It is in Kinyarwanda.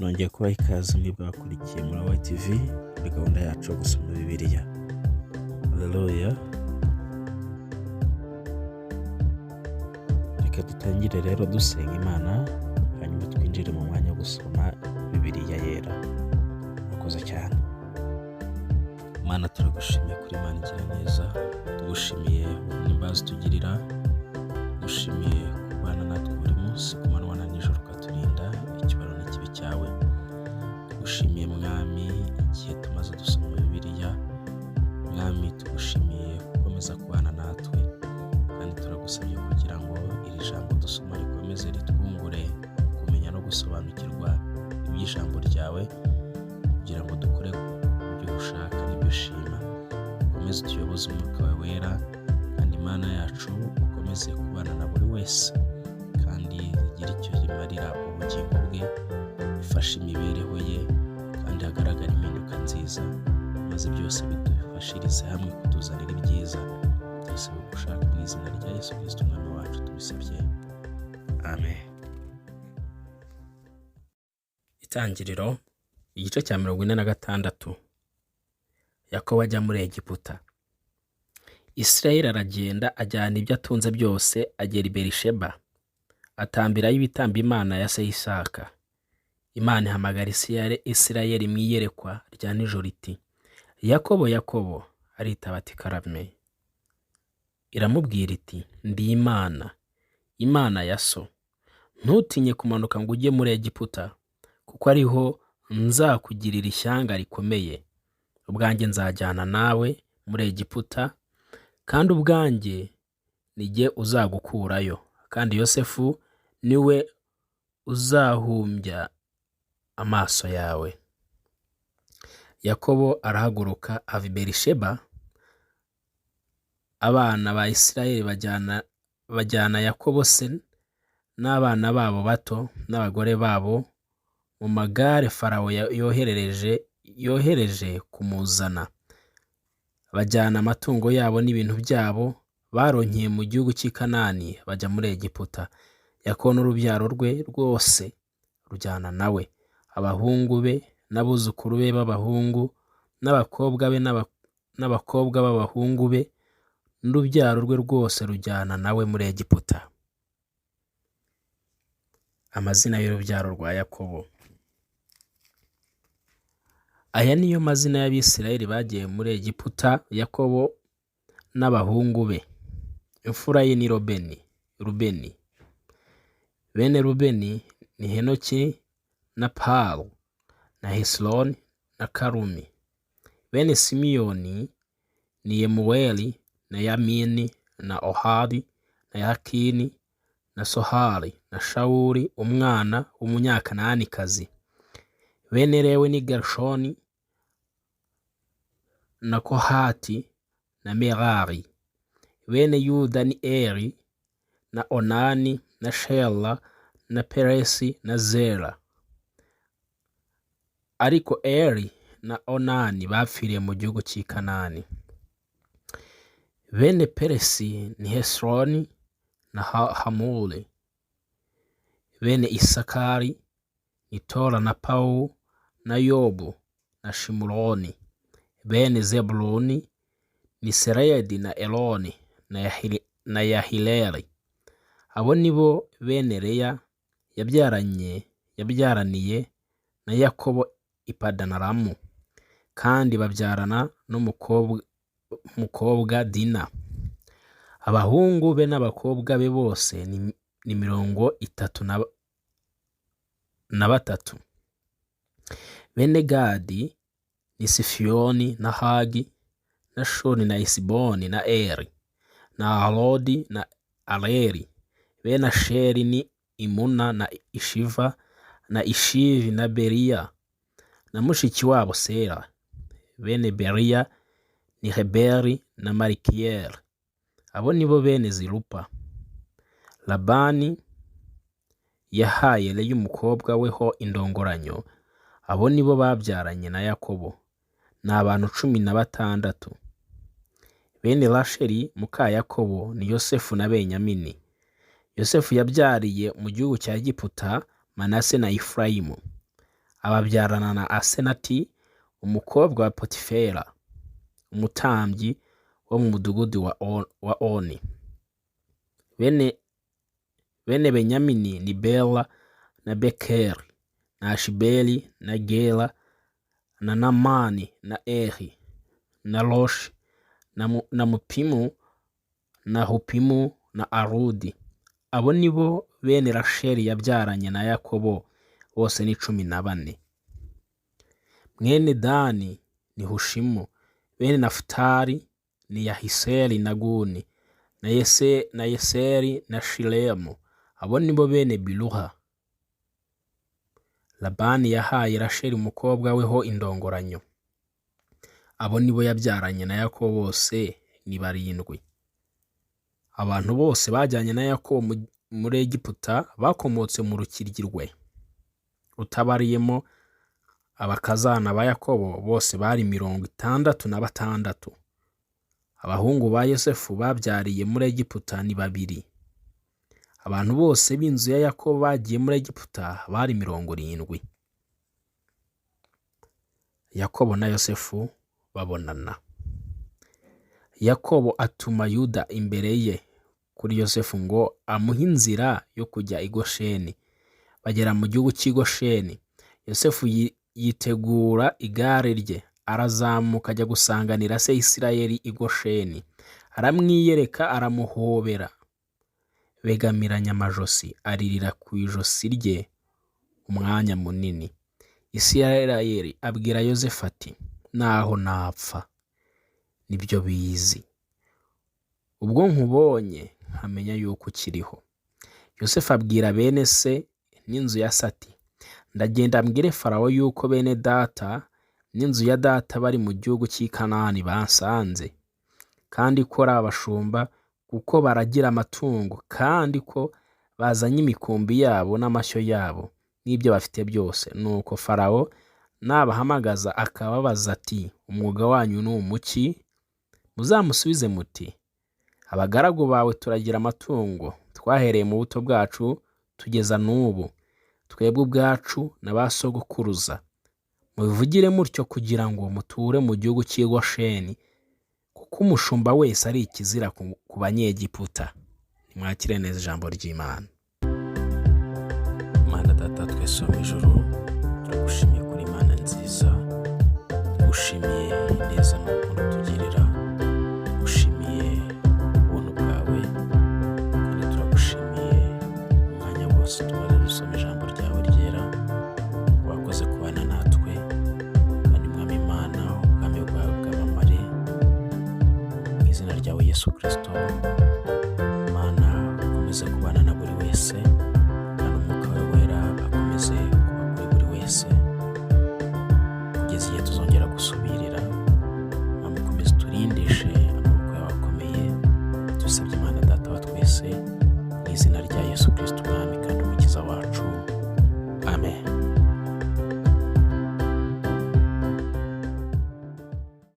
Nongeye kubaha ikaze mwebwe abakurikiye muri Awa TV muri gahunda yacu yo gusoma Bibiliya. Haleluya. Reka dutangire rero dusenga Imana, hanyuma twinjire mu mwanya wo gusoma Bibiliya yera. Murakoze cyane. Mana, turagushimiye kuri Imana igira neza, tugushimiye n'imbabazi utugirira, tugushimiye kubana natwe buri munsi ku manywa na nijoro ukaturinda ikibaro n'ikibi cyawe. Tugushimiye Mwami igihe tumaze dusoma Bibiliya, Mwami tugushimiye gukomeza kubana natwe, kandi turagusabye kugira ngo iri jambo dusoma rikomeze ritwungure kumenya no gusobanukirwa iby'ijambo ryawe, kugira ngo dukore ibyo ushaka n'ibyo ushima. Ukomeze utuyoboze umwuka wawe wera, kandi Imana yacu ukomeze kubana na buri wese, kandi rigire icyo rimarira ubugingo bwe, rifashe imibereho ye, kandi hagaragare impinduka nziza, maze byose bidufashirize hamwe kutuzanira ibyiza byose bigushaka mu izina rya Yesu Kristo Umwami wacu tubisabye, amen. Itangiriro igice cya 46. Yakobo ajya muri Egiputa. Isirayeli aragenda ajyana ibyo atunze byose, agera i Berisheba, atambirayo ibitambo Imana ya se Isaka. Imana ihamagara Isirayeli mu iyerekwa rya nijoro iti: Yakobo, Yakobo. Aritaba ati: Karame. Iramubwira iti: Ndi Imana, Imana ya so. Ntutinye kumanuka ngo ujye muri Egiputa, kuko ariho nzakugirira ishyanga rikomeye. Ubwanjye nzajyana nawe muri Egiputa, kandi ubwanjye ni jye uzagukurayo, kandi Yosefu ni we uzahumbya amaso yawe. Yakobo arahaguruka ava i Berisheba, abana ba Isirayeli bajyana Yakobo se n'abana babo bato n'abagore babo mu magare Farawo yohereje kumuzana. Bajyana amatungo yabo n'ibintu byabo baronkeye mu gihugu cy'i Kanani, bajya muri Egiputa. Yakobo n'urubyaro rwe rwose rujyana nawe, abahungu be n'abuzukuru be b'abahungu n'abakobwa be n'abakobwa b'abahungu be, n'urubyaro rwe rwose rujyana nawe muri Egiputa. Amazina y'urubyaro rwa Yakobo. Aya niyo mazina y'Abisirayeli bagiye muri Egiputa, Yakobo n'abahungu be. Imfura ye ni Rubeni. Bene Rubeni ni Henoki na Palu na Hesironi na Karumi. Bene Simiyoni ni Yemuweli na Yamini na Ohadi na Yakini na Sohari na Shawuli umwana w'Umunyakananikazi. Bene Lewi ni Gershoni na Kohati na Merari. Bene Yuda ni Eri na Onani na Shela na Peresi na Zera. Ariko Eri na Onani bapfiriye mu gihugu cy'i Kanani. Bene Peresi ni Hesironi na Hamuli. Bene Isakari ni Tola na Pawu na Yobu na Shimuroni. Bene Zebuluni ni Seredi na Eloni na Yahileli. Abo ni bo bene Leya yabyaraniye na Yakobo i Padanaramu, kandi babyarana n'umukobwa Dina. Abahungu be n'abakobwa be bose ni 33. Bene Gadi ni Sifiyoni na Hagi na Shuni na Esiboni na Eri na Arodi na Areli. Bene Asheri ni Imuna na Ishiva na Ishivi na Beriya na mushiki wabo Sera. Bene Beriya ni Heberi na Malikiyeli. Abo ni bo bene Zilupa. Labani yahaye Leya umukobwa we ho indongoranyo. Abo ni bo babyaranye na Yakobo, ni abantu 16. Bene Rasheli muka Yakobo ni Yosefu na Benyamini. Yosefu yabyariye mu gihugu cya Egiputa Manase na Efurayimu. Ababyarana na Asenati, umukobwa wa Potifera, umutambyi wo mu mudugudu wa Oni. Bene Benyamini ni Bela na Bekeri na Ashibeli na Gera na Namani na Eri na Roshi na Mupimu na Hupimu na Arudi. Abo ni bo bene Rasheli yabyaranye na Yakobo, bose ni 14. Mwene Dani ni Hushimu. Bene Nafutali ni Yahiseli na Guni na Yeseri na Shilemu. Abo ni bo bene Biluha. Labani yahaye Rasheli umukobwa we ho indongoranyo. Abo ni bo yabyaranye na Yakobo, bose ni 7. Abantu bose bajyanye na Yakobo muri Egiputa bakomotse mu rukiryi rwe, utabariyemo abakazana ba Yakobo, bose bari 66. Abahungu ba Yosefu babyariye muri Egiputa ni 2. Abantu bose b'inzu ya Yakobo bagiye muri Egiputa bari 70. Yakobo na Yosefu babonana. Yakobo atuma Yuda imbere ye kuri Yosefu ngo amuhe inzira yo kujya i Gosheni. Bagera mu gihugu cy'i Gosheni. Yosefu yitegura igare rye, arazamuka ajya gusanganira se Isirayeli i Gosheni. Aramwiyereka, aramuhobera, begamiranya amajosi, aririra ku ijosi rye umwanya munini. Isirayeli abwira Yosefu ati: "Naho napfa nibyo bizi, ubwo nkubonye nkamenya yuko ukiriho." Yosefu abwira bene se n'inzu ya se ati: "Ndagenda mbwire Farawo yuko bene data n'inzu ya data bari mu gihugu cy'i Kanani bansanze, kandi ko ari abashumba kuko baragira amatungo, kandi ko bazanye imikumbi yabo n'amashyo yabo n'ibyo bafite byose. Nuko Farawo nabahamagaza akababaza ati: 'Umwuga wanyu ni umuki?' Muzamusubize muti: 'Abagaragu bawe turagira amatungo, twahereye mu buto bwacu tugeza n'ubu, twebwe ubwacu na ba sogokuruza.' Mubivugire mutyo kugira ngo muture mu gihugu cy'i Gosheni, kuko umushumba wese ari ikizira ku Banyegiputa." Nimwakire neza ijambo ry'Imana. Mana Data twese wo mu ijuru, turagushimiye kuri Imana nziza, tugushimiye neza n'urukundo tugirira, tugushimiye ubuntu bwawe, kandi turagushimiye umwanya wose tumaze dusoma ijambo ryawe ryera. Wakoze kubana natwe, kandi Mwami Imana, ubwami bwawe bwamamare mu izina ryawe Yesu Kirisito. Mana, ukomeze kubana na buri wese, kandi Umwuka wawe Wera akomeze kuba kuri buri wese kugeza igihe tuzongera gusubirira. Mwami, ukomeze uturindishe amaboko yawe akomeye. Dusabye, Imana Data wa twese, mu izina rya Yesu Kirisito, Umwami kandi Umukiza wacu, amen.